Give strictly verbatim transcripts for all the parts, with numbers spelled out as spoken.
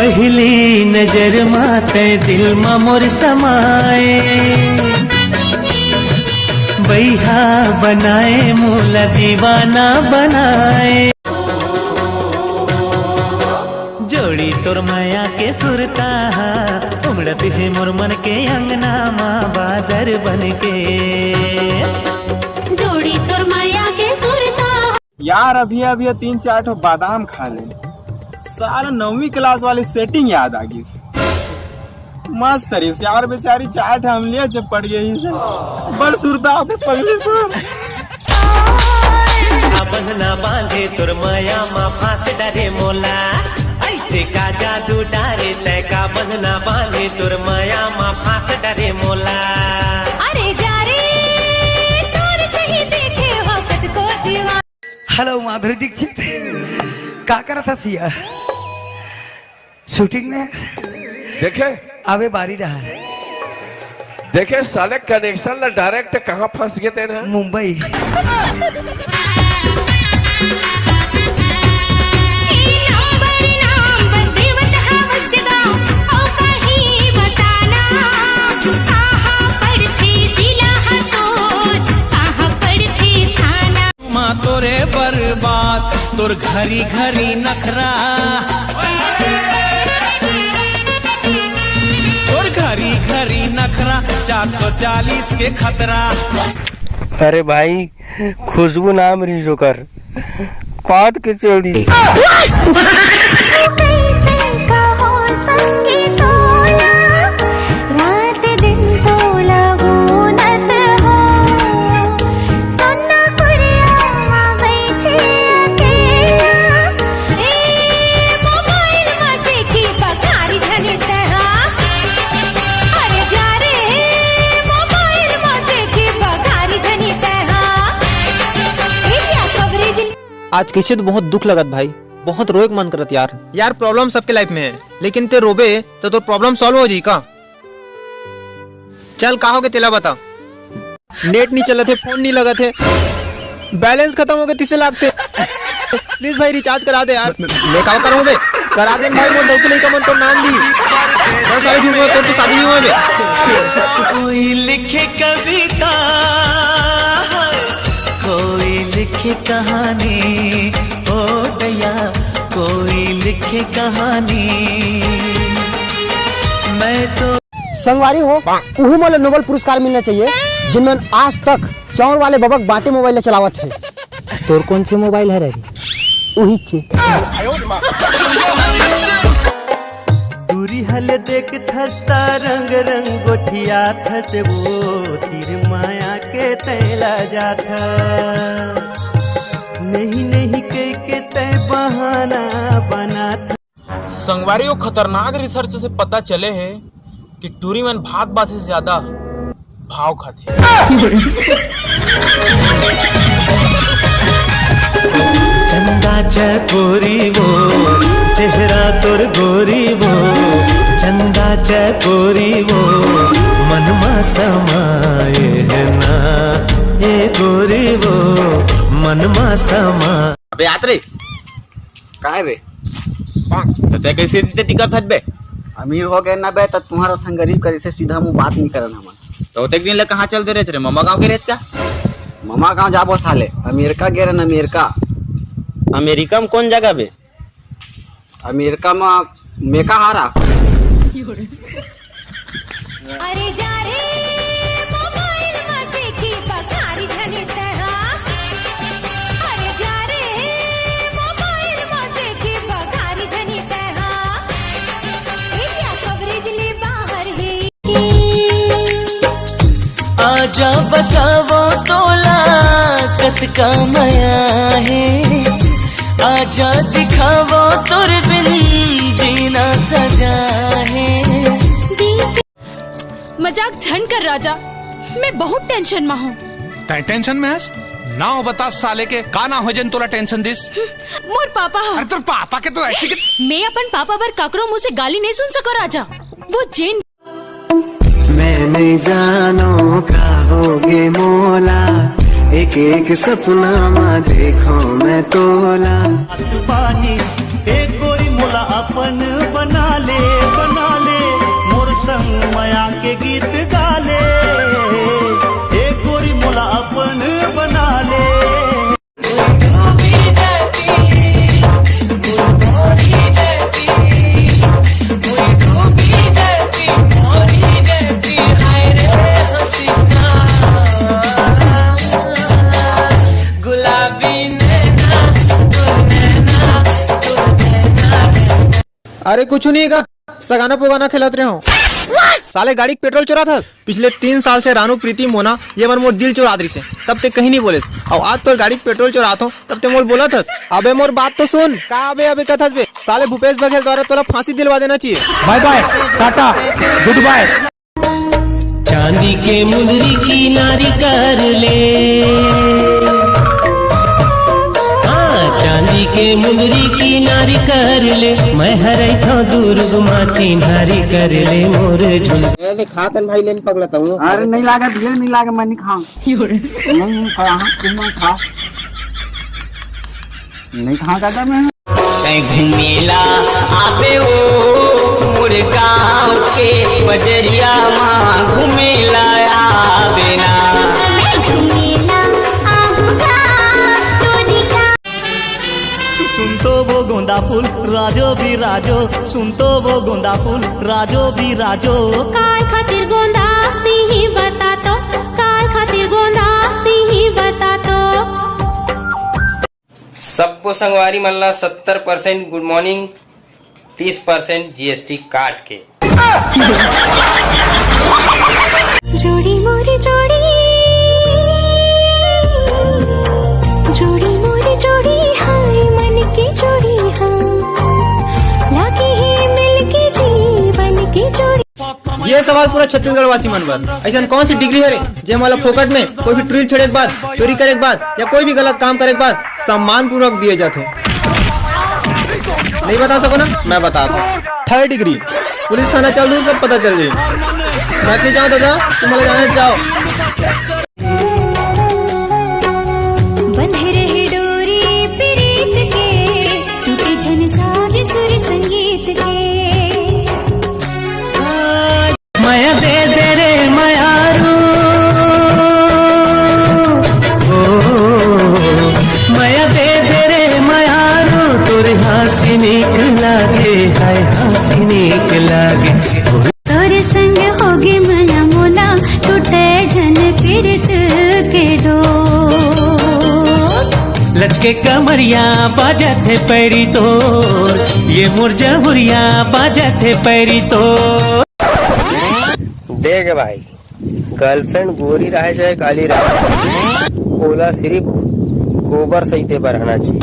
पहली नजर मा तै दिल मा मोर समाए, बइहा बनाए मोला दीवाना बनाए। जोड़ी तोर मया के सुरता हा, उमड़त हे मोर मन के अंगना मा बादर बन के। जोड़ी तोर मया के सुरता। यार, अभी अभी तीन चार ठो बादाम खा ले, सारा नौवीं क्लास वाली सेटिंग याद आ गई। मस्त रहिस यार, बेचारी चार ठो अमलिया जब पड़ गई से बड़ सुरता आथे पगली पर। का बंधना बांधे तोर मया मा फांस डरे मोला, ऐसे का जादू डारे तै का बंधना बांधे तोर मया मा फांस डरे मोला। अरे जा रे, तोर सही देखे हो कतको दीवाना। हेलो माधुरी दीक्षित, का करत हस इहाँ? शूटिंग में देखे? आवे बारी रहा। देखे साले, कनेक्शन ला डायरेक्ट कहाँ फंस गए तेन ह? मुंबई। मा तोरे बर्बाद, तोर घरी घरी नखरा, तोर घरी घरी नखरा, चार सौ चालीस के खतरा। अरे भाई, खुशबू नाम रहिस ओकर, पाद के चल दी। आज कइसे तो बहुत दुख लगत भाई, बहुत रोए के मन करत यार। यार, प्रॉब्लम सबके लाइफ में है, लेकिन ते रोबे तो तोर प्रॉब्लम सॉल्व हो जाई का? चल, का होगे तेला बता। नेट नहीं चलत हे, फोन नहीं लगत हे, बैलेंस खत्म होगे, तिसे लागथे। प्लीज भाई, रिचार्ज करा दे यार। मैं, मैं का करूँ बे? करा दे भाई, मोर डौकी लइका मन तोर नाम ली। दस साल झूठ बोल, तोर तो शादी नहीं हुआ बे। कोई लिखे कविता, कोई लिखे कहानी, ओ दया, कोई लिखे कहानी। मैं तो संगवारी हो, उहू मन ल नोबेल पुरस्कार मिलना चाहिए, जिनमन आज तक चाउर वाले बबक बाटे मोबाइल ल चलावत हे। तोर कौन से मोबाइल है रे? उही चे। दूरी हले देख थस ता रंग रंग गोठिया थस वो तीर माया के तैला जाथ। नहीं नहीं कह के तय बहाना बनाथ। संगवारी हो, खतरनाक रिसर्च से पता चले हे कि टूरी मन भात बात से ज्यादा भाव खाथे। चंदा चकोरी वो, चेहरा तोर गोरी वो, चंदा चकोरी वो, मन मा समाए है ना, ये गोरी वो, मन मा समा। अबे आत रे। काय बे? तो तै कैसे इतने टिकट थक बे? अमीर हो गए ना बे, तो तुम्हारा संग गरीब करी से सीधा मुंह बात नहीं करन हमन। तो ओतेक दिन ले कहाँ चल दे रहे रे? ममा गाँव के रेच का? ममा गाँव जाबो साले, अमेरिका गे रहन, अमेरिका। अमेरिका में कौन जगह बे? अमेरिका में मेका हारा। अरे जा रे, मोबाइल मा से की बघारी झनी तैहा। अरे जा रे, मोबाइल मा से की बघारी झनी तैहा। एरिया कवरेज ले बाहर हे। आजा बतावो तोला कतका मया हे, आजा दिखावो तोर बिन जीना सजा हे। मजाक झन कर राजा, मैं बहुत टेंशन में हूँ। तै टेंशन में हस? नाव बता साले के, का नाव हे जेन तोला टेंशन दिस? मोर पापा ह। अरे तोर पापा के तो ऐसी के मैं अपन पापा बर काकरो मुंह से गाली नहीं सुन सको राजा। वो जेन मैं नहीं जानो का होगे मोला, एक एक सपना मा देखो मैं तोला। पानी, ए गोरी मोला अपन बना अरे कुछ नहीं का, सगाना पुगाना खेलत रहे हो। साले गाड़ी के पेट्रोल चुरात हस। पिछले तीन साल से रानू, प्रीति, मोना ये मन मोर दिल चुरात रहिसे, तब ते कहीं नहीं बोलेस। अउ आज तोर गाड़ी के पेट्रोल चुरात हो, तब ते मोर बोलत हस। अबे मोर बात तो सुन। का अबे अबे कथस बे? साले भूपेश बघेल द्वारा तोला फांसी दिलवा देना चाहिए। बाय बाय, टाटा, गुड बाय। चांदी के मुंदरी किनारी कर ले, हाँ, चांदी के मुंदरी किनारी कर ले, मैं हरई था दुर्ग मा चिन्हारी कर ले मोर झुन। ए, ले खा तन भाई, लेन पगला तहूँ। अरे नहीं लागे भैया, नहीं लागे, मैं नहीं खाऊं। नहीं, नहीं खा, हाँ, तुम नहीं खा। नहीं खा दादा मैं। तैं घुमेला आबे ओ मोर गाँव के बजरिया मा घुमेला आबे ना। मैं घुमेला आहूँ गा तोरी गाँव। सुन तो वो गोंदा फूल राजो भी राजो, सुन तो वो गोंदा फूल राजो भी राजो। काय खातिर गोंदा तिही बता तो, काय खातिर गोंदा तिही बता तो। सबको संगवारी मन ला सत्तर परसेंट गुड मॉर्निंग, तीस परसेंट जीएसटी काट के। जोड़ी मोरी जोड़ी, जोड़ी मोरी जोड़ी, हाय मन की जोड़ी, हाँ। लागे हे मिल के जीवन की जोड़ी। ये सवाल पूरा छत्तीसगढ़ वासी मन बर। ऐसन कौन सी डिग्री हरे, जे हमला फोकट में कोई भी ट्रिल छेड़े के बाद, चोरी करे के बाद या कोई भी गलत काम करे के बाद सम्मान पूर्वक दिए जाथे? नहीं बता सको ना, मैं बता दूं। Third degree. पुलिस थाना चल दूं, सब पता चल जाई। मैं के जाऊं दादा, तुम लोग जाने जाओ। बंधे रहे डोरी प्रीत के, टूटे झन साज सुर संगीत के। मया दे दे रे मयारू, ओ, मया दे दे रे मयारू, तोर हाँसी नीक लागे, हाय हाँसी नीक लागे। तोर संग होगे मया मोला, टूटे झन पीरत के डोर। लचके कमरिया बाजत हे पैरी तोर, ये मोर जहुरिया बाजत हे पैरी तोर। देख भाई, गर्लफ्रेंड गोरी रहे चाहे काली रहे, ओला सिर्फ गोबर सहिते बर रहना चाहिए।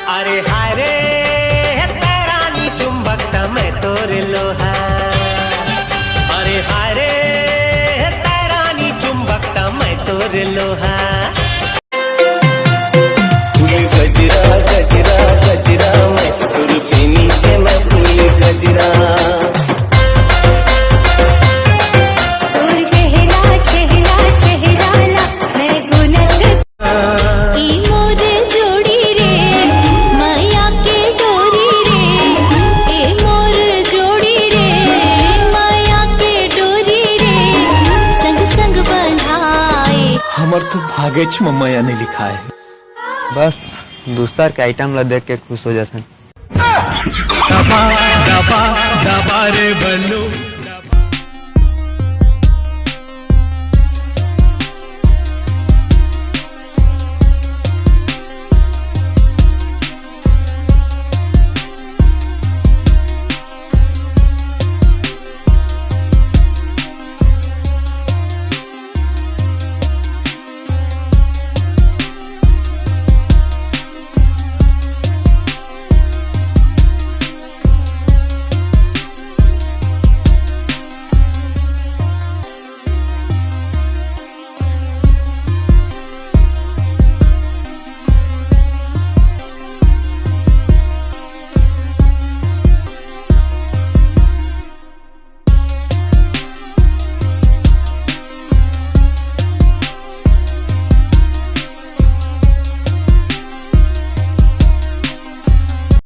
अरे हाय रे, हे तैरानी चुंबक त मैं तोर लोहा। अरे हाय रे, हे तैरानी चुंबक त मैं तोर लोहा। फूल गजरा, गजरा, गजरा, मैं तोर पीनी के मैं फूल गजरा। तोर चेहरा, चेहरा, चेहरा ला मैं गुनत। ए मोर जोड़ी रे, माया के डोरी रे, ए मोर जोड़ी रे, माया के डोरी रे, संग संग बंधाए। हमर तो भागेच म मया नहीं लिखा है। बस दूसर के आइटम ला देख के खुश हो जाथन। दबा, दबा, दबा रे बल्लू।